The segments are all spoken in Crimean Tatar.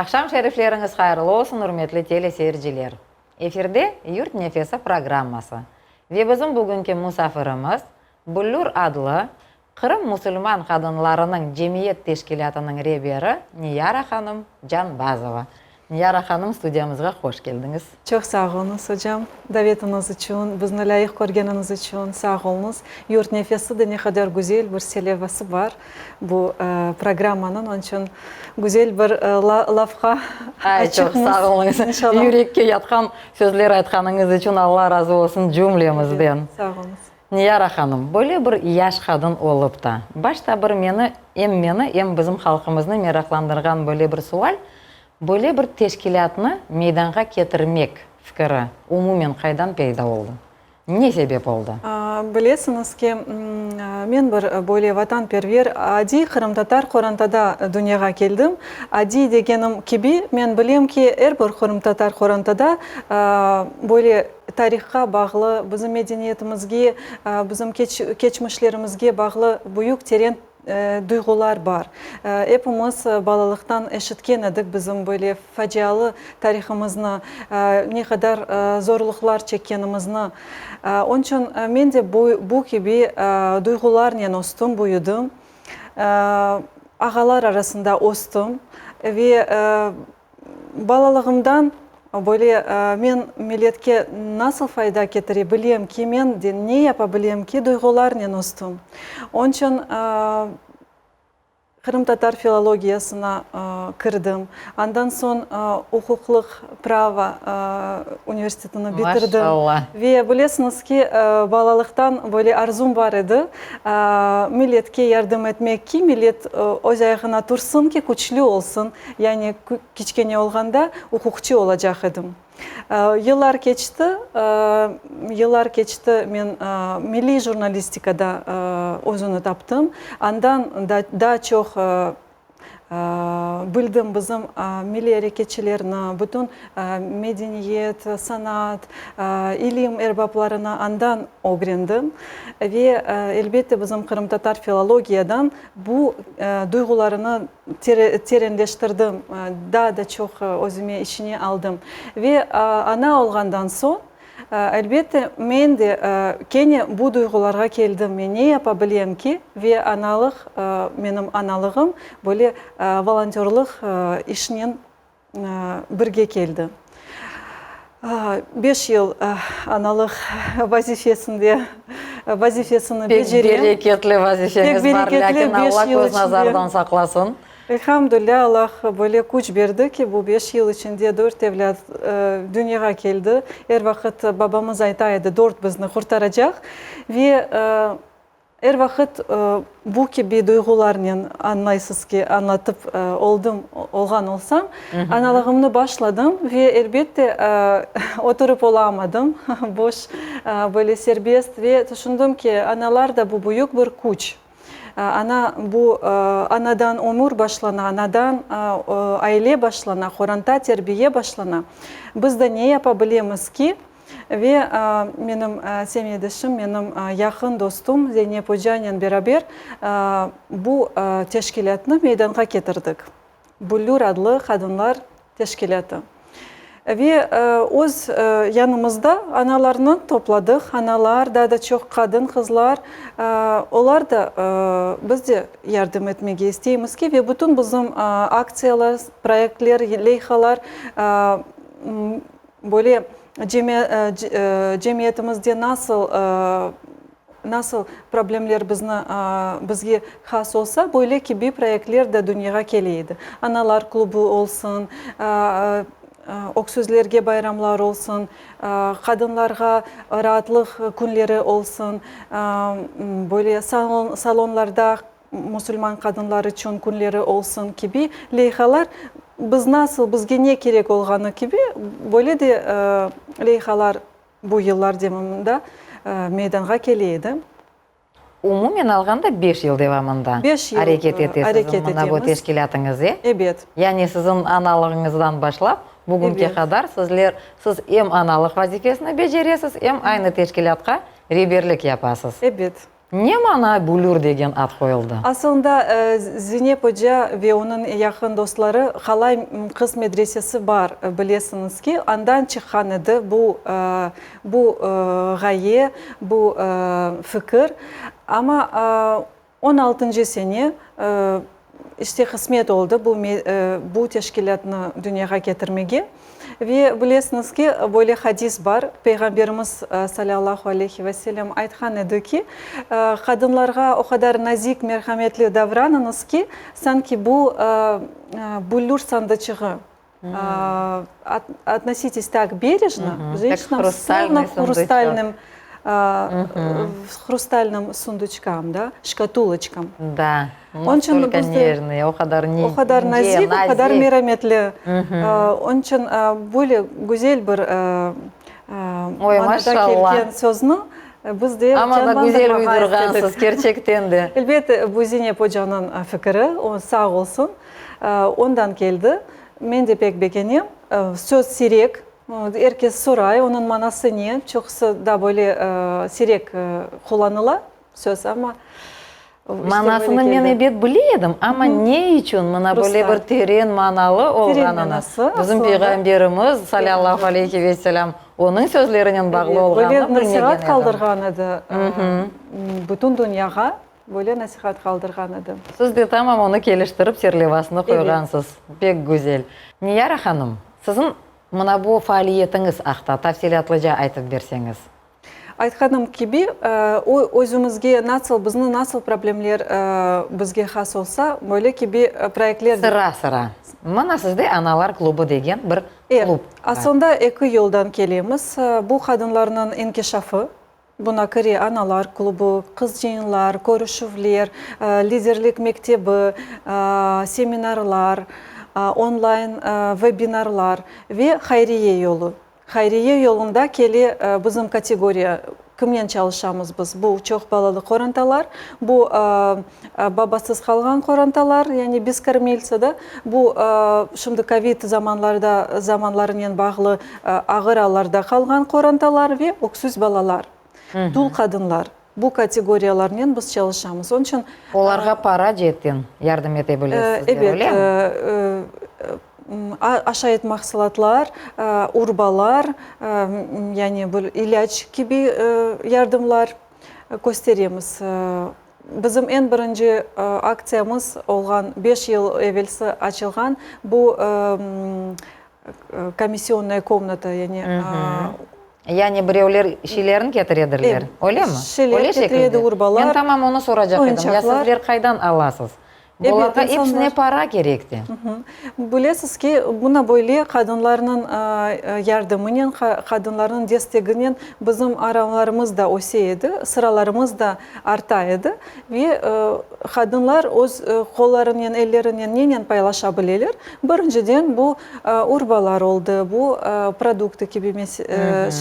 Aqşam şerifleriñiz hayırlı olsun, ürmetli teleseyirciler! Efirde Yurt nefesi programması ve bizim bugünki musafirimiz Büllür adlı Qırım musulman qadınlarınıñ cemiyet teşkilâtınıñ reberi Niyara hanım Canbazova. Niyara hanım, studiyamızğa hoş keldiñiz. Çoq sağ oluñız, ocam, davetiñiz içün, bizni lâyıq körgeniñiz içün sağ oluñız. Yurt nefesi de ne qadar güzel bir selevası bar bu programmanıñ, onıñ içün güzel bir lafqa Ay, çoq sağ oluñız. Yürekke yatqan sözler aytqanıñız içün Alla razı olsun cümlemizden. Sağ oluñız. Niyara hanım, böyle bir yaş qadın olıp da, başta bir meni, em meni, em bizim halqımıznı meraqlandırğan böyle bir sual, böyle bir teşkilâtnı meydanğa ketirmek fikiri umumen qaydan peyda oldı? Ne sebep oldı? Bilesiñiz ki, men bir böyle vatanperver, adiy qırımtatar qorantada dünyağa keldim. Adiy degenim kibi, men bilem ki, er bir qırımtatar qorantada böyle Tarihqa bağlı, bizim medeniyetimizge, bizim keçmişlerimizge bağlı büyük, teren duyğular bar. Epimiz balalıqtan eşitken edik bizim böyle facialı tarihımıznı, ne qadar zorluqlar çekkenimizni. Onıñ içün men de bu kibi duyğularnen östüm, büyüdim. Ağalar arasında östüm ve Balalığımdan böyle men milletke nasıl fayda ketire bilem ki, men de ne yapa bilem ki duyğularnen östüm. Onıñ içün qırımtatar filologiyasına kirdim. Andan soñ uquqlıq, pravo, universitetini bitirdim. Maşallah. Ve bilesiñiz ki, balalıqtan böyle arzum bar edi, milletke yardım etmek ki, millet öz ayağına tursın ki, küçlü olsun. Yani kiçkene olğanda uquqçı olacaq edim. Yıllar keçti, yıllar keçti, men milliy jurnalistikada özüni taptım. Andan daa çoq bildim bizim milliy areketçilerni, bütün medeniyet, sanat, ilim erbaplarını andan ögrendim. Ve, elbette, bizim qırımtatar filologiyadan bu duyğularını terenleştirdim, daa da çoq özüme içine aldım. Ve ana olğandan soñ, elbette, men de kene bu duyğularğa keldim, men ne yapa bilem ki, ve analıq, menim analığım böyle volontörlıq işnen birge keldi. Beş yıl analıq vazifesinde vazifesini becerem. Pek bereketli vazifeñiz bar, lâkin Alla köz nazardan saqlasın. Elhamdülilâ, Allah böyle küç berdi ki, bu beş yıl içinde dört evlât dünyağa keldi. Er vaqıt babamız ayta edi, dört bizni qurtaracaq. Ve Er vaqıt bu kibi duyğularnen, añlaysız ki, añlatıp oldım, olğan olsam, analığımnı başladım ve, elbette, oturıp olamadım, boş, böyle serbest ve tüşündim ki, analar da bu büyük bir küç. Ana, bu anadan ömür başlana, anadan aile başlana, qoranta, terbiye başlana. Biz de ne yapa bilemiz ki, Ve menim semetdeşim, menim yaqın dostum Zeynep ocanen beraber bu teşkilâtnı meydanğa ketirdik, Büllür adlı qadınlar teşkilâtı. Ve öz yanımızda analarnı topladıq, analar, daa da çoq qadın-qızlar, olar da, biz de yardım etmege isteymiz ki, ve bütün bizim aktsiyalar, proyektler, leyhalar Böyle cemiyetimizde nasıl nasıl problemler bizni bizge has olsa, böyle kibi proyektler de dünyağa kele edi. Analar klubu olsun, öksüzlerge bayramlar olsun, qadınlarğa raatlıq künleri olsun, böyle salonlarda musulman qadınlar içün künleri olsun kibi leyhalar biz nasıl, bizge ne kerek olğanı kibi, böyle de leyhalar bu yıllar devamında meydanğa kele edi. Umumen alğanda beş yıl devamında Beş yıl areket ete areket siziñ mına bu etemiz. teşkilâtıñız, e? Ebet. Yani siziñ analığıñızdan başlap bugünki Ebet. qadar sizler, siz em analıq vazifesini beceresiz, em aynı teşkilâtqa reberlik yapasız. Ebet. Ne mana Büllür degen ad qoyuldı? Asılında, Zinep oca ve onıñ yaqın dostları Qalay qız medresesi bar, bilesiñiz ki, andan çıqqan edi bu bu ğaye, bu fikir. Amma on altıncı sene işte qısmet oldı bu bu teşkilâtnı dünyağa ketirmege. Ve bilesiñiz ki, böyle hadis bar, Peyğamberimiz, salâllahu aleyhi ve sellem, aytqan edi ki, qadınlarğa o qadar nazik, merhametli davranıñız ki, sanki bu büllür sandıçığı, Otnosites tak berejno, jenşinam, slovno hrustalnım, hrustalnım sunduçkam, da, şkatuloçkam. Da, naskolko nežnıy, o qadar ince, O qadar nazik, o qadar merametli. Onıñ içün böyle güzel bir manada kelgen sözni biz de Amma da güzel uydurğansız, kerçekten de. Elbet, bu Zinep ocanıñ fikri, o sağ olsun, ondan keldi. Men de pek begenem. Söz siyrek, er kes soray, onıñ manası ne? Çoqusı da böyle siyrek qullanıla söz, amma işte böyle Manasını men keldi. ebet bile edim, amma ne içün mına böyle bir Hrustal. teren manalı Teren olğanını, manası, bizim aslında. Peyğamberimiz, salâllahu Peyğamberimiz. aleyhi ve selâm, onıñ sözlerinen bağlı Ebet, olğanını böyle bilmegen nasihat edim. qaldırğan edi bütün dünyağa. Böyle nasihat qaldırğan edi. Siz de tamam onı keliştirip serlevasını Evet. qoyğansız. Pek güzel. Niyara hanım, siziñ mına bu faaliyetiñiz aqta tafsilâtlıca aytıp berseñiz. Aytqanım kibi, o özümizge nasıl, bizni nasıl problemler bizge has olsa, böyle kibi proyektler de. Sıra-sıra. Mına sizde Analar klubu degen bir Evet. klub bar. Aslında eki yoldan kelemiz. Bu qadınlarnıñ inkişafı, Buna kire analar klubu, qız cıyınlar, körüşüvler, liderlik mektebi, seminarlar, onlayn vebinarlar ve hayriye yolu. Hayriye yolunda kele bizim kategoriya, kimnen çalışamız biz, bu çoq balalı qorantalar, bu babasız qalğan qorantalar, yani beskormeltsi da, bu şimdi kovid zamanlarda zamanlarınen bağlı ağır allarda qalğan qorantalar ve öksüz balalar, dul qadınlar, bu kategoriyalarnen biz çalışamız. Onıñ içün. Olarğa para ceetten yardım ete bilesizler, öyle mi? Ebet, aşayt mahsulatlar, urbalar, yani bir ilâc kibi yardımlar kösteremiz. Bizim eñ birinci aktsiyamız olğan, beş yıl evelsi açılğan bu komissionnaya komnata, yani. Yani birevler şeylerini ketiredirler, öylemi? Şeyler Öyle ketire edi, şekilde. urbalar, Men tamam onı soracaq edim, ya oyuncaqlar. sizler qaydan alasız? Ebet, Bularğa insanlar. epsine para kerek de. Bilesiz ki, buna böyle qadınlarnıñ yardımınen, qadınlarnıñ desteginen bizim aralarımız da öse edi, sıralarımız da arta edi ve qadınlar öz qollarınen, ellerinen nenen paylaşa bileler? Birinciden, bu urbalar oldı, bu produktı kibi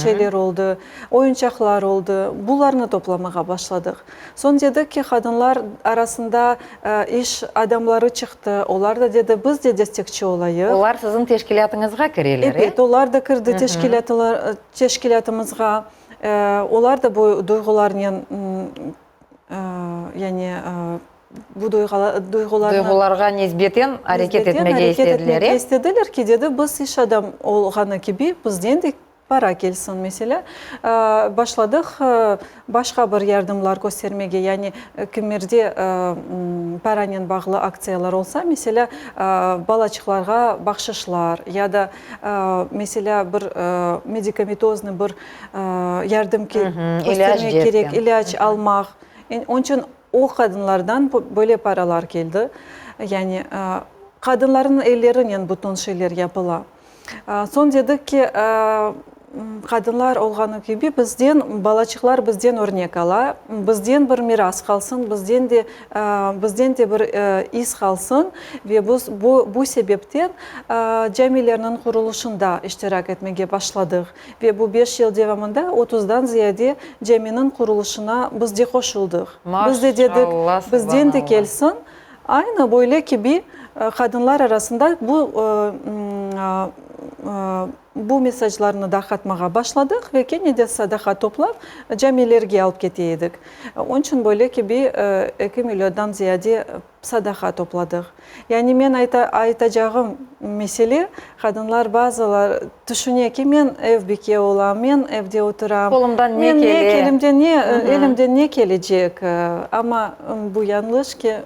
şeyler oldı, oyuncaqlar oldı, bularnı toplamağa başladıq. Soñ dedik ki, qadınlar arasında iş adamları çıqtı, olar da dedi, biz de destekçi olayıq. Olar siziñ teşkilâtıñızğa kireler, e? Ebet, olar da kirdi teşkilâtımızğa. Olar da bu duyğularnen, yani bu duyğularnen. Duyğularğa nisbeten areket etmege istediler, e? Nisbeten areket etmege istediler ki, dedi, biz iş adam olğanı kibi, bizden de Para kelsin, meselâ, başladıq başqa bir yardımlar köstermege, yani kimerde paranen bağlı aktsiyalar olsa, meselâ, balaçıqlarğa bahşışlar ya da, meselâ, bir medikamentozный bir yardım köstermek kerek, ilâc almaq. Onıñ içün o qadınlardan böyle paralar keldi. Yani qadınlarnıñ ellerinen bütün şeyler yapıla. Soñ dedik ki, qadınlar olğanı kibi, bizden, balaçıqlar bizden örnek ala, bizden bir miras qalsın, bizden de, bizden de bir iz qalsın ve biz bu, bu sebepten camilerniñ qurulışında iştirak etmege başladıq. Ve bu beş yıl devamında otuzdan ziyade caminiñ qurulışına biz de qoşuldıq. Biz de dedik, bizden de kelsin. Aynı böyle kibi qadınlar arasında bu. Bu mesajlarnı darqatmağa başladıq ve kene de sadaqa toplap, camilerge alıp kete edik. Onıñ içün böyle kibi eki milliondan ziyade sadaqa topladıq. Yani men aytacağım mesele, qadınlar bazılar tüşüne ki, men ev bike olam, men evde oturam, Qolumdan ne kele? Elimden ne, elimden ne kelecek? Amma bu yañlış ki,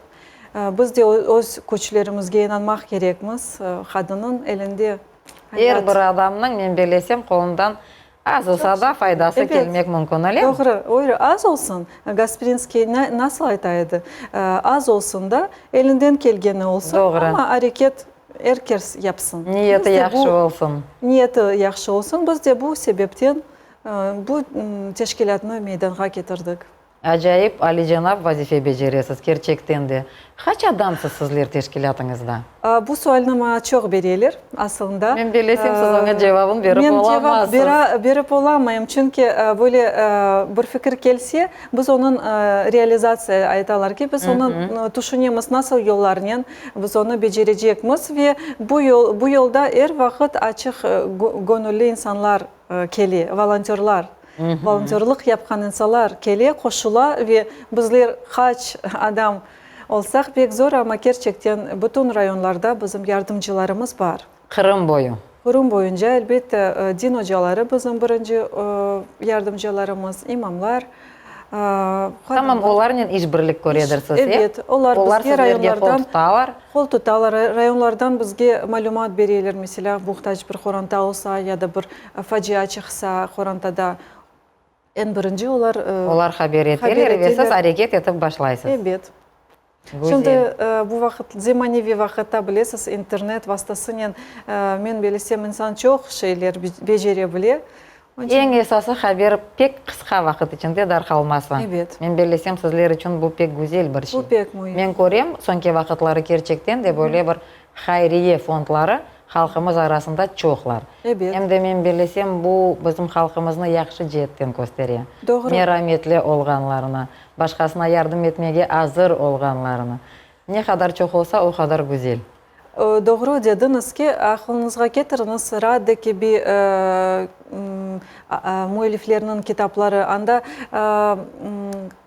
biz de öz küçlerimizge inanmaq kerekmiz, qadınnıñ elinde Er bir adamnıñ, men bellesem, qolundan az olsa da faydası kelmek mümkün, öylemi? Doğru, öyle. Az olsun. Gasprinskiy nasıl ayta edi? Az olsun da, elinden kelgeni olsun, amma areket er kes yapsın. Niyeti yahşı olsun. Niyeti yahşı olsun. Biz de bu sebepten bu teşkilâtnı meydanğa ketirdik. Acayip alicenap vazife beceresiz, kerçekten de. Qaç adamsız sizler teşkilâtıñızda? Bu sualni maña çoq bereler, asılında. Men bellesem, siz oña cevabın berip olamazsız. Men cevap berip olamayım, çünki böyle bir fikir kelse, biz onıñ realizatsiya aytalar ki, biz onı tüşünemiz, nasıl yollarnen biz onı becerecekmiz ve bu yol, bu yolda er vaqıt açıq göñülli insanlar kele, volontörlar. Volontörlıq yapqan insanlar kele, qoşula ve bizler qaç adam olsaq, pek zor, amma kerçekten bütün rayonlarda bizim yardımcılarımız bar. Qırım boyu. Qırım boyunca, elbette, din ocaları bizim birinci yardımcılarımız, imamlar. Tamam, olarnen işbirlik köredirsiz, e? Ebet, olar bizge rayonlardan qol tutalar. Qol tutalar, rayonlardan bizge malümat bereler, meselâ, muhtac bir qoranta olsa ya da bir facia çıqsa qorantada, eñ birinci olar Olar haber eteler ve siz areket etip başlaysız. Ebet. Şimdi bu vaqıt, zemaneviy vaqıtta, bilesiz, internet vastasınen, men bilsem, insan çoq şeyler becere bile. Eñ esası, haber pek qısqa vaqıt içinde darqalması. Ebet. Men bellesem, sizler içün bu pek güzel bir şey. Bu pek müim. Men körem, soñki vaqıtları kerçekten de böyle bir hayriye fondları halqımız arasında çoqlar. Ebet. Em de men bellesem, bu bizim halqımıznı yahşı ceetten köstere. Doğru. Merametli olğanlarını, başqasına yardım etmege azır olğanlarını. Ne qadar çoq olsa, o qadar güzel. Doğru dediñiz ki, aqlıñızğa ketiriñiz, Radde kibi müelliflerniñ kitapları, anda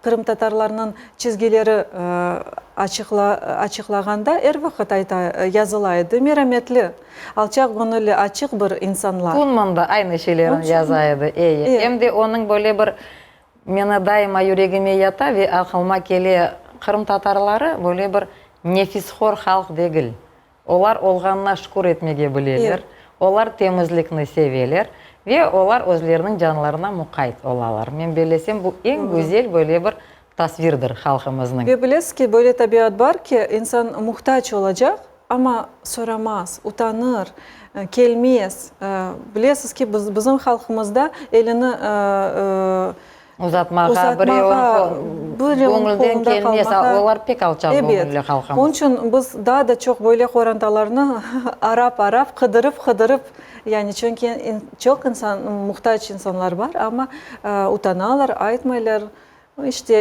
qırımtatarlarnıñ çizgileri açıqlağanda er vaqıt ayta, yazıla edi, merametli, alçaqgöñülli, açıq bir insanlar. Kunman da aynı şeylerni yaza edi, eyi. Em de onıñ böyle bir Meni daima yüregime yata ve aqılıma kele, qırımtatarları böyle bir nefishor halq degil. Olar olğanına şükür etmege bileler, olar temizlikni seveler ve olar özleriniñ canlarına muqayt olalar. Men bellesem, bu eñ güzel böyle bir tasvirdir halqımıznıñ. Ve bilesiz ki, böyle tabiat bar ki, insan muhtac olacaq, Amma soramaz, utanır, kelmez. Bilesiz ki, bizim halqımızda elini uzatmağa, birevniñ göñülden kelmez, olar pek alçaq göñülli halqımız. Onıñ içün biz daa da çoq böyle qorantalarnı arap-arap, qıdırıp-qıdırıp, yani çünki çoq insan, muhtac insanlar bar, amma utanalar, aytmaylar, işte,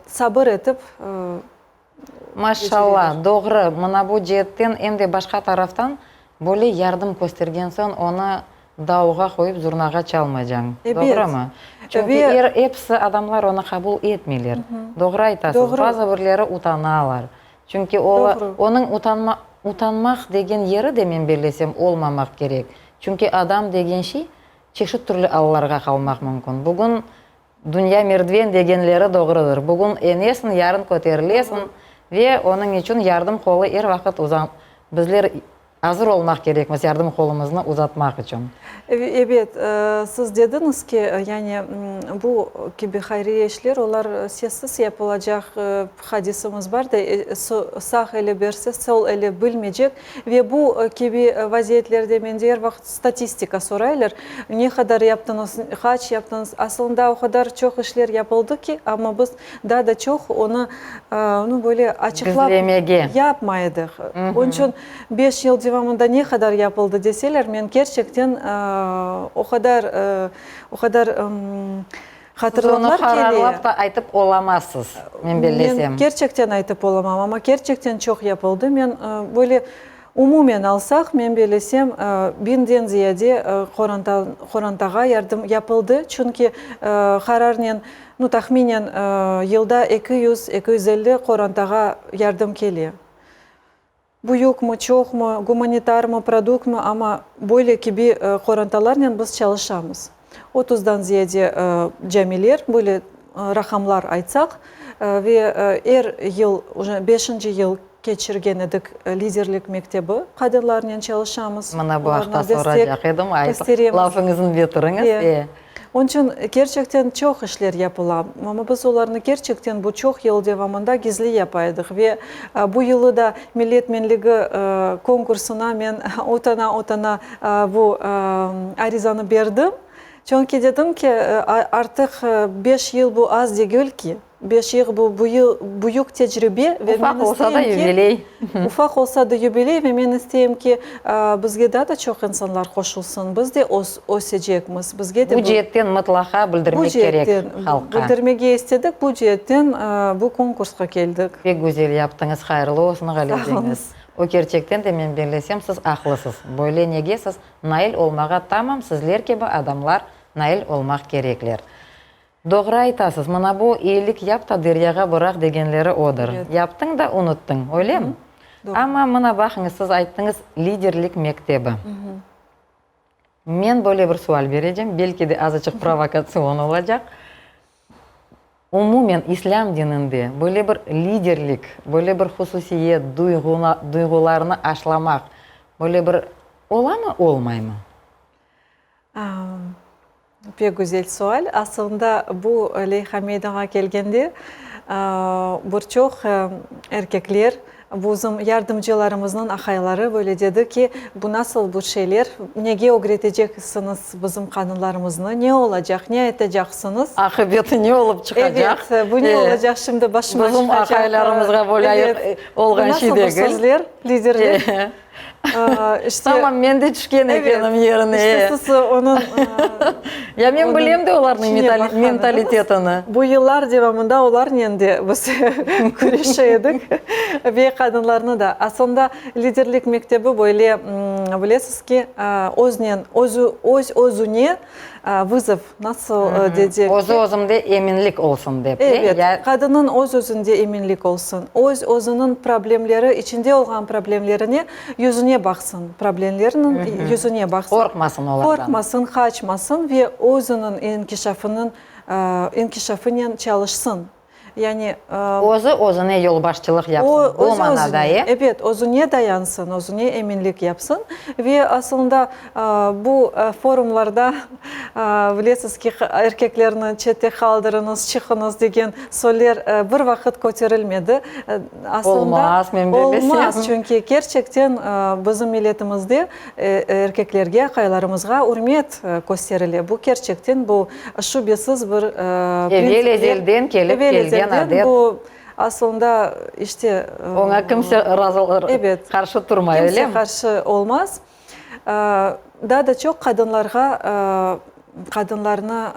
sabır etip. Maşalla, doğru, mına bu ceetten em de başqa taraftan böyle yardım köstergen soñ onı davulğa qoyıp zurnağa çalmaycañ, doğrumı? Çünki er episi adamlar onı qabul etmeyler. Doğru aytasız, bazı birleri utanalar. Çünki o, onıñ utanma, utanmaq degen yeri de men bellesem olmamaq kerek. Çünki adam degen şey çeşit türlü allarğa qalmaq mümkün. Bugün Dünya merdiven degenleri doğrudır. Bugün enesiñ, yarın köterilesiñ ve onıñ içün yardım qolu er vaqıt uzan. Bizler azır olmaq kerekmiz yardım qolumıznı uzatmaq içün. Ebet, siz dediñiz ki, yani bu kibi hayriye işler, olar sessiz yapılacaq, hadisimiz bar da, sağ eli berse, sol eli bilmeycek. Ve bu kibi vaziyetlerde mende er vaqıt statistika soraylar, ne qadar yaptıñız, qaç yaptıñız. Asılında o qadar çoq işler yapıldı ki, amma biz daa da çoq onı, nu, böyle açıqlap Gizlemege. yapmay edik. Onıñ içün beş yıl devamında ne qadar yapıldı deseler, men kerçekten o qadar, o qadar Hatırlavlar kele. Siz onı qararlap da aytıp olamazsız, men bellesem. Men kerçekten aytıp olamam, amma kerçekten çoq yapıldı. Men böyle. Umumen alsaq, men bellesem, biñden ziyade qoranta, qorantağa yardım yapıldı, çünki qararnen, nu, tahminen yılda 200, 250 qorantağa yardım kele. Büyükmi, çoqmı, gumanitarmı, produktmı, amma böyle kibi qorantalarnen biz çalışamız. Otuzdan ziyade camiler, böyle raqamlar aytsaq, ve er yıl, uje beşinci yıl keçirgen edik liderlik mektebi, qadınlarnen çalışamız, Mına bu aqta soracaq edim, ayt, lafıñıznı bitiriñiz. E. Onıñ içün kerçekten çoq işler yapıla, amma biz olarnı kerçekten bu çoq yıl devamında gizli yapa edik ve bu yılı da Millet menligi konkursına men utana-utana bu arizanı berdim. Çünki dedim ki, artıq beş yıl bu az degil ki, beş yıl bu büyük tecribe ve men Ufaq olsa da isteyim ki, yubiley. ufaq olsa da yubiley ve men isteyim ki, bizge daa da çoq insanlar qoşulsın, biz de ösecekmiz, bizge de Bu ceetten mıtlaqa bu bildirmek kerek ceetten halqqa. bildirmege istedik, bu ceetten bu konkursqa keldik. Pek güzel yaptıñız, hayırlı olsun, Sağ ğalebeñiz. oluñız. O kerçekten de men bellesem siz aqlısız. Böyle nege siz Nail olmağa tamam sizler kibi adamlar nail olmaq kerekler. Doğru aytasız, mına bu eyilik yap da deryağa bıraq degenleri odır. Yaptıñ da unuttıñ, öylemi? Amma mına baqıñız, siz ayttıñız liderlik mektebi. Men böyle bir sual berecem, belki de azıçıq provokatsion olacaq. Umumen İslâm dininde böyle bir liderlik, böyle bir hususiyet, duyğularnı aşlamaq böyle bir olamı, olmaymı? Pek güzel sual. Asılında bu leyha meydanğa kelgende bir çoq erkekler Bizim yardımcılarımıznıñ aqayları böyle dedi ki, bu nasıl bir şeyler, nege ögreteceksiñiz bizim qanunlarımıznı, ne olacaq, ne aytacaqsıñız? Aqibeti ne olıp çıqacaq? Evet, bu ne olacaq, şimdi başıma Bizim çıqacaq. aqaylarımızğa böyle olğan şey degil. Bu nasıl bir sözler, liderlik? İşte, tamam, men de tüşken ekenim yerine. İşte siz onıñ Ya men bilem de olarnıñ mentalitetini. Bu yıllar devamında olarnen de biz küreşe edik ve qadınlarnı da. Aslında liderlik mektebi böyle, bilesiz ki, öznen, özü, öz-özüne vızov, nasıl dedik? Özü-özünde eminlik olsun dep. Evet, qadınnıñ öz-özünde eminlik olsun, öz-özüniñ problemleri, içinde olğan problemlerine yüzüne baqsın, problemleriniñ yüzüne baqsın. Qorqmasın olardan. Qorqmasın, qaçmasın ve özüniñ inkişafınıñ, inkişafınen çalışsın. Yani. Özü özüne yolbaşçılıq yapsın, bu manada, e? Ebet, özüne dayansın, özüne eminlik yapsın. Ve asılında bu forumlarda, bilesiz ki, erkeklerni çette qaldırıñız, çıqıñız degen soller bir vaqıt köterilmedi. Olmaz, men bellesem. Olmaz, çünki kerçekten bizim milletimizde erkeklerge, aqaylarımızğa ürmet kösterile. Bu kerçekten, bu şübesiz bir Evel-ezelden kelip kelgen adet. Bu asılında, işte. Oña kimse razı, qarşı turmay, öyle mi? Kimse qarşı olmaz. Daa da çoq qadınlarğa, qadınlarnı.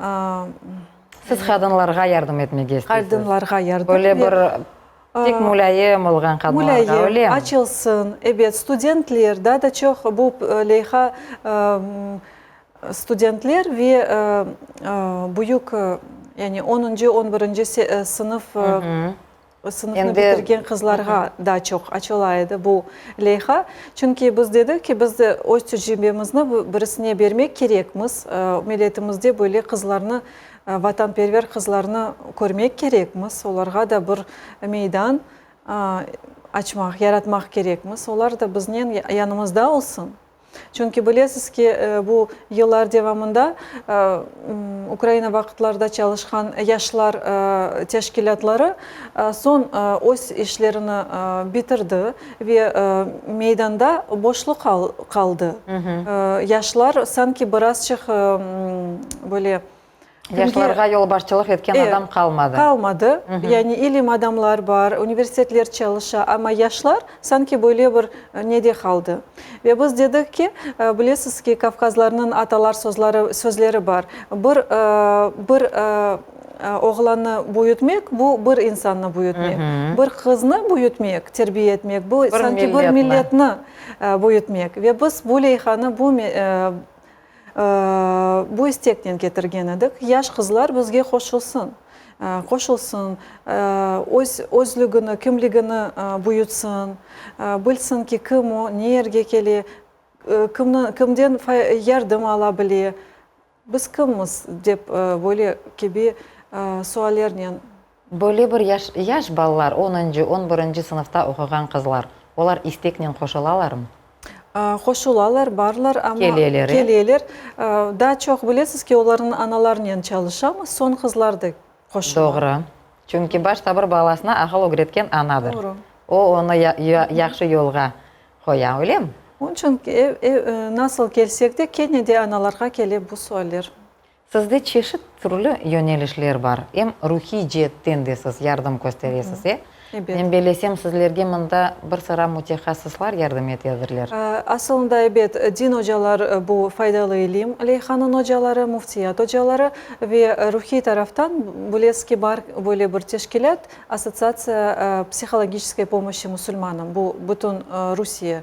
Siz qadınlarğa yardım etmege isteysiz. Qadınlarğa yardım. Böyle bir pek mulâyim olğan qadınlarğa, öyle mi? Mulâyim, açılsın, ebet, studentler, daa da çoq bu leyha studentler ve büyük, yani onuncı, on birinci sınıf Sınıfnı bitirgen qızlarğa daa çoq açıla edi bu leyha. Çünki biz dedik ki, biz de öz tecribemizni birisine bermek kerekmiz. Milletimizde böyle qızlarnı, vatanperver qızlarnı körmek kerekmiz. Olarğa da bir meydan açmaq, yaratmaq kerekmiz. Olar da biznen yanımızda olsun. Çünki bilesiz ki, bu yıllar devamında Ukraina vaqıtlarda çalışqan yaşlar teşkilâtları soñ öz işlerini bitirdi ve meydanda boşluq qaldı. Yaşlar sanki birazçıq böyle Yaşlarğa yolbaşçılıq etken adam qalmadı. Qalmadı. Yani ilim adamlar bar, universitetler çalışa, amma yaşlar sanki böyle bir nede qaldı. Ve biz dedik ki, bilesiz ki, kavkazlarnıñ atalar sözleri bar, bir, bir. oğlannı büyütmek, bu bir insannı büyütmek. Bir qıznı büyütmek, terbiye etmek, bu sanki bir milletni büyütmek. Ve biz bu leyhanı bu bu isteknen ketirgen edik, yaş qızlar bizge qoşulsın, qoşulsın, öz özlügini, kimligini büyütsin, bilsin ki, kim o, ne yerge kele, kimni, kimden yardım ala bile, biz kimmiz, dep böyle kibi suallernen. Böyle bir yaş, yaş balalar, onuncı, on birinci sınıfta oquğan qızlar, olar isteknen qoşulalarmı? Qoşulalar, barlar, amma. Keleler, e? Keleler. Daa çoq bilesiz ki, olarnıñ analarınen çalışamız, soñ qızlar da qoşula. Doğru. Çünki başta bir balasına aqıl ögretken anadır. Doğru. O, onı yahşı yolğa qoya, öylemi? Onıñ içün nasıl kelsek de, kene de analarğa kele bu sualler. Sizde çeşit türlü yönelişler bar, em ruhiy ceetten de siz yardım kösteresiz, e? Ebet. Men bellesem, sizlerge mında bir sıra mütehassıslar yardım etedirler. Asılında, ebet, din ocalar, bu Faydalı ilim leyhanıñ ocaları, müftiyat ocaları ve ruhiy taraftan, bilesiz ki, bar böyle bir teşkilât, Assotsiatsiya psihologiçeskoy pomoşçi musulmanam, bu bütün Rusiye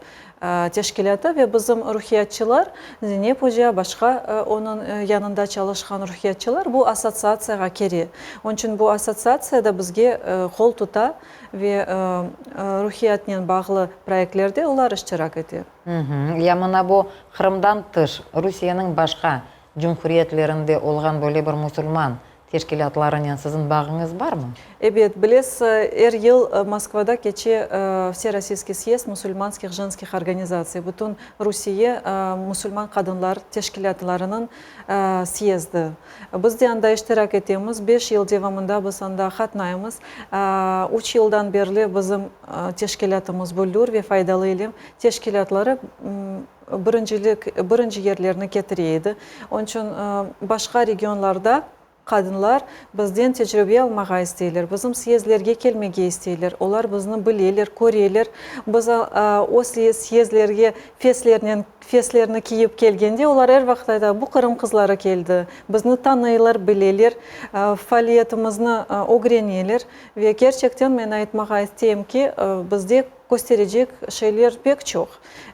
teşkilâtı ve bizim ruhiyatçılar, Zinep oca, başqa onıñ yanında çalışqan ruhiyatçılar bu assotsiatsiyağa kire. Onıñ içün bu assotsiatsiya da bizge qol tuta ve ruhiyatnen bağlı proyektlerde olar iştirak ete. Ya mına bu Qırımdan tış Rusiyeniñ başqa cumhuriyetlerinde olğan böyle bir musulman teşkilâtlarınen siziñ bağıñız barmı? Ebet, bilesiz, er yıl Moskvada keçe Vserossiyskiy syezd musulmanskih jenskih organizatsiy, bütün Rusiye musulman qadınlar teşkilâtlarınıñ syezdi. Biz de anda iştirak etemiz, beş yıl devamında biz anda qatnaymız. Üç yıldan berli bizim teşkilâtımız Büllür ve Faydalı ilim teşkilâtları birincilik, birinci yerlerni ketire edi. Onıñ içün başqa regionlarda qadınlar bizden tecrübe almağa isteyler, bizim syezdlerge kelmege isteyler. Olar bizni bileler, köreler. Biz o syezdlerge feslernen, feslerni kiyip kelgende, olar er vaqıt aytalar, bu Qırım qızları keldi. Bizni tanıylar, bileler, faaliyetimizni ögreneler. Ve kerçekten men aytmağa isteyim ki, bizde kösterecek şeyler pek çoq.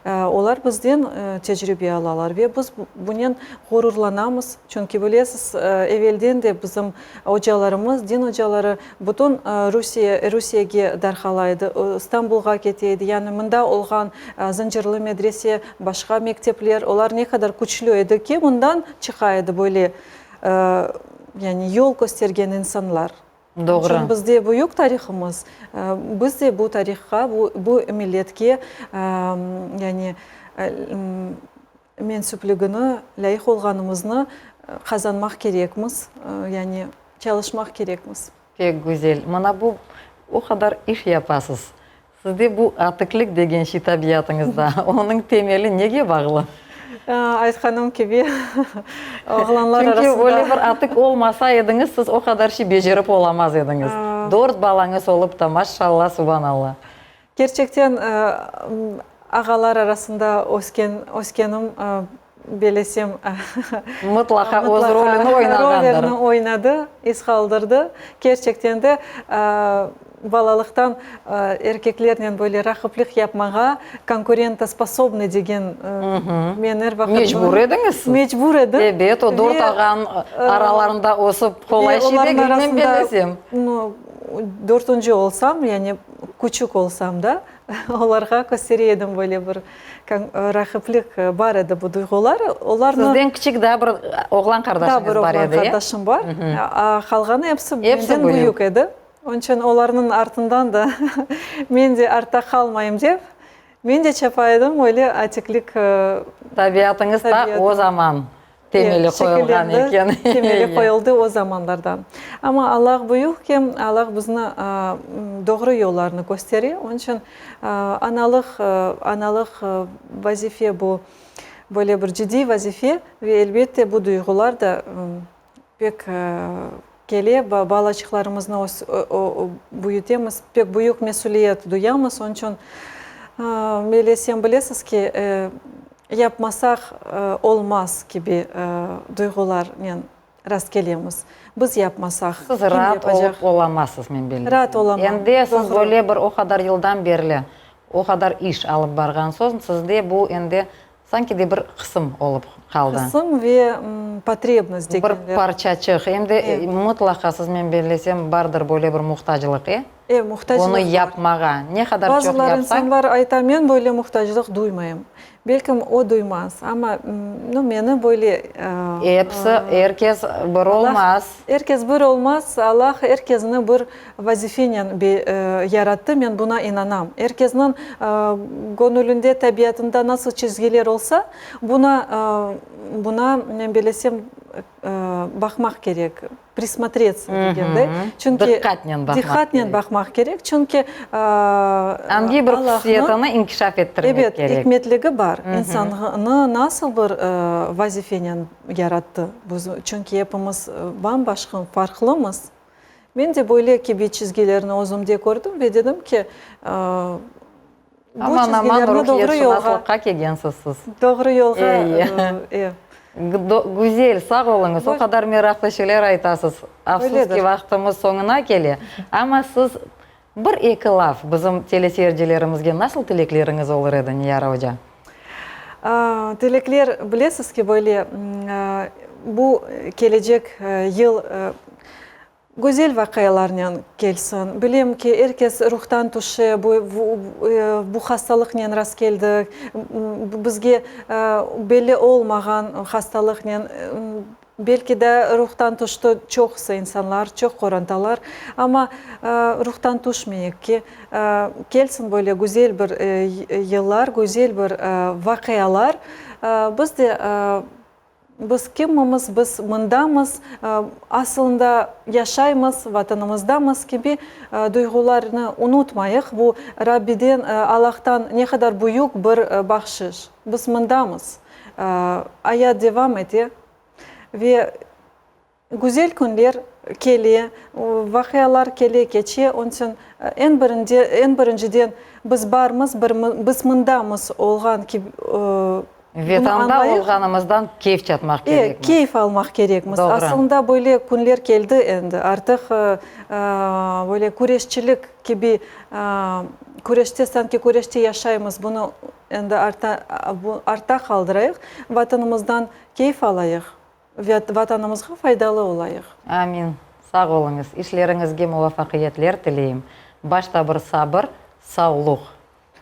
Olar bizden tecribe alalar ve biz bunen ğururlanamız, çünki bilesiz, evelden de bizim ocalarımız, din ocaları bütün Rusiye, Rusiyege darqala edi, İstanbulğa kete edi, yani mında olğan Zıncırlı medrese, başqa mektepler, olar ne qadar küçlü edi ki, mından çıqa edi böyle, yani yol köstergen insanlar. Doğru. Çünki bizde büyük tarihımız, biz de bu tarihqa, bu bu milletke yani mensüpligini, lâyıq olğanımıznı qazanmaq kerekmiz, yani çalışmaq kerekmiz. Pek güzel. Mına bu o qadar iş yapasız. Sizde bu atiklik degen şey tabiatıñızda, onıñ temeli nege bağlı? Aytqanım kibi, oğlanlar arasında. Çünki öyle bir atik olmasa ediñiz, siz o qadar şey becerip olamaz ediñiz. Dört balañız olıp ta, maşşalla, subanalla. Kerçekten, ağalar arasında ösken, öskenim, bellesem, mıtlaqa öz rolüni oynağandır. Rolüni oynadı, iz qaldırdı. Kerçekten de, balalıqtan erkeklernen böyle raqiplik yapmağa, konkurentosposobnıy degen, men er vaqıt. Mecbur ediñiz siz. Mecbur edim. Ebet, o dört ağanıñ aralarında ösip, qolay şey degil, men bellesem. Dörtünci olsam, yani küçük olsam da, Olarğa köstere edim böyle bir raqiplik bar edi bu duyğular. Olarnı Sizden kiçik daa bir oğlan qardaşıñız bar edi, Daa bir oğlan qardaşım bar. Qalğanı episi menden büyük edi. Onıñ içün olarnıñ artından da men de artta qalmayım dep, men de çapa edim öyle atiklik. Tabiatıñız ta o zaman Temeli qoyulğan eken. Temeli qoyuldı o zamanlardan. Amma Allah büyük ki, Allah bizni doğru yollarnı köstere. Onıñ içün analıq, analıq vazife bu, böyle bir ciddiy vazife ve elbette bu duyğular da pek kele. Balaçıqlarımıznı büyütemiz, pek büyük mesüliyet duyamız. Onıñ içün bellesem, bilesiz ki, Yapmasaq olmaz kibi duyğularnen. rastkelemiz. Biz yapmasaq, Siz kim raat yapacaq? olıp olamazsız, men bellesem. Raat olamam, Endi siz doğru. böyle bir o qadar yıldan berli o qadar iş alıp barğan soñ, sizde bu endi sanki de bir qısım olıp qaldı. Qısım ve potrebnost Bir degenler. parçaçıq. Em de mıtlaqa siz, men bellesem, bardır böyle bir muhtaclıq, e? E, muhtaclıq Bunı bar. yapmağa. Ne qadar çoq Bazılar yapsañ. insanlar ayta, men böyle muhtaclıq duymayım. Belkim, o duymaz, amma, nu, meni böyle. Episi, er kes bir olmaz. Er kes bir olmaz. Allah er kesni bir vazifenen yarattı, men buna inanam. Er kesniñ göñülinde, tabiatında nasıl çizgiler olsa, buna, buna, men bilesem, baqmaq kerek. Prismotretsâ degende, çünki Diqqatnen baqmaq diqqatnen baqmaq kerek, çünki Angi bir hususiyetini inkişaf ettirmek ebet, kerek. ikmetligi bar. İnsannı nasıl bir vazifenen yarattı? Biz, çünki epimiz bam-başqa, farqlımız. Men de böyle kibi çizgilerni özümde kördim ve dedim ki, bu Aman-aman, çizgilerni doğru yolğa ruhiyetşınaslıqqa kelgensiz siz. Doğru yolğa, e. Güzel, sağ oluñız, o qadar meraqlı şeyler aytasız. Afsus ki, vaqtımız soñuna kele. Amma siz bir-eki laf bizim teleseyircilerimizge nasıl tilekleriñiz olur edi, Niyara oca? Tilekler, bilesiz ki, böyle, bu kelecek yıl Güzel vaqialarnen kelsin. Bilem ki, er kes ruhtan tüşe, bu bu hastalıqnen rastkeldik, bizge belli olmağan hastalıqnen, belki de, ruhtan tüşti çoqusı insanlar, çoq qorantalar. Amma ruhtan tüşmeyik ki, kelsin böyle güzel bir yıllar, güzel bir vaqialar. Biz de Biz kimmimiz, biz mındamız, asılında yaşaymız, Vatanımızdamız kibi duyğularnı unutmayıq. Bu, Rabbiden, Allahtan ne qadar büyük bir bahşış. Biz mındamız, ayat devam ete ve güzel künler kele, vaqialar kele, keçe. Onıñ içün eñ birinde, eñ birinciden biz barmız, biz mındamız olğan kibi, Bunı Vetanda olğanımızdan keyf çatmaq kerekmiz. Keyf almaq kerekmiz. Doğru. Asılında böyle künler keldi endi. Artıq böyle küreşçilik kibi, küreşte, sanki küreşte yaşaymız, bunı endi artta qaldırayıq, Vatanımızdan keyf alayıq ve Vatanımızğa faydalı olayıq. Amin. Sağ oluñız. İşleriñizge muvafaqiyetler tileyim. Başta bir sabır, savluq.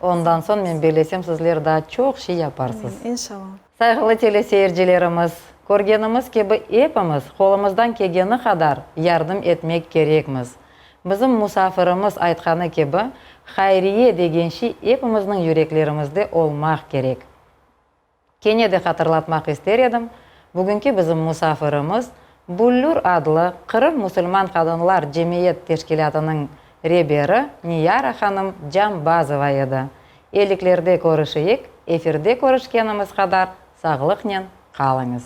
Ondan soñ, men bellesem, sizler daa çoq şey yaparsız. Amin, inşallah. Sayğılı teleseyircilerimiz, körgenimiz kibi, epimiz qolumızdan kelgeni qadar yardım etmek kerekmiz. Bizim musafirimiz aytqanı kibi, hayriye degen şey epimizniñ yüreklerimizde olmaq kerek. Kene de hatırlatmaq ister edim, bugünki bizim musafirimiz Büllür adlı Qırım musulman qadınlar cemiyet teşkilâtınıñ reberi Niyara hanım Cambazova edi. Eliklerde körüşeyik, efirde körüşkenimiz qadar sağlıqnen qalıñız.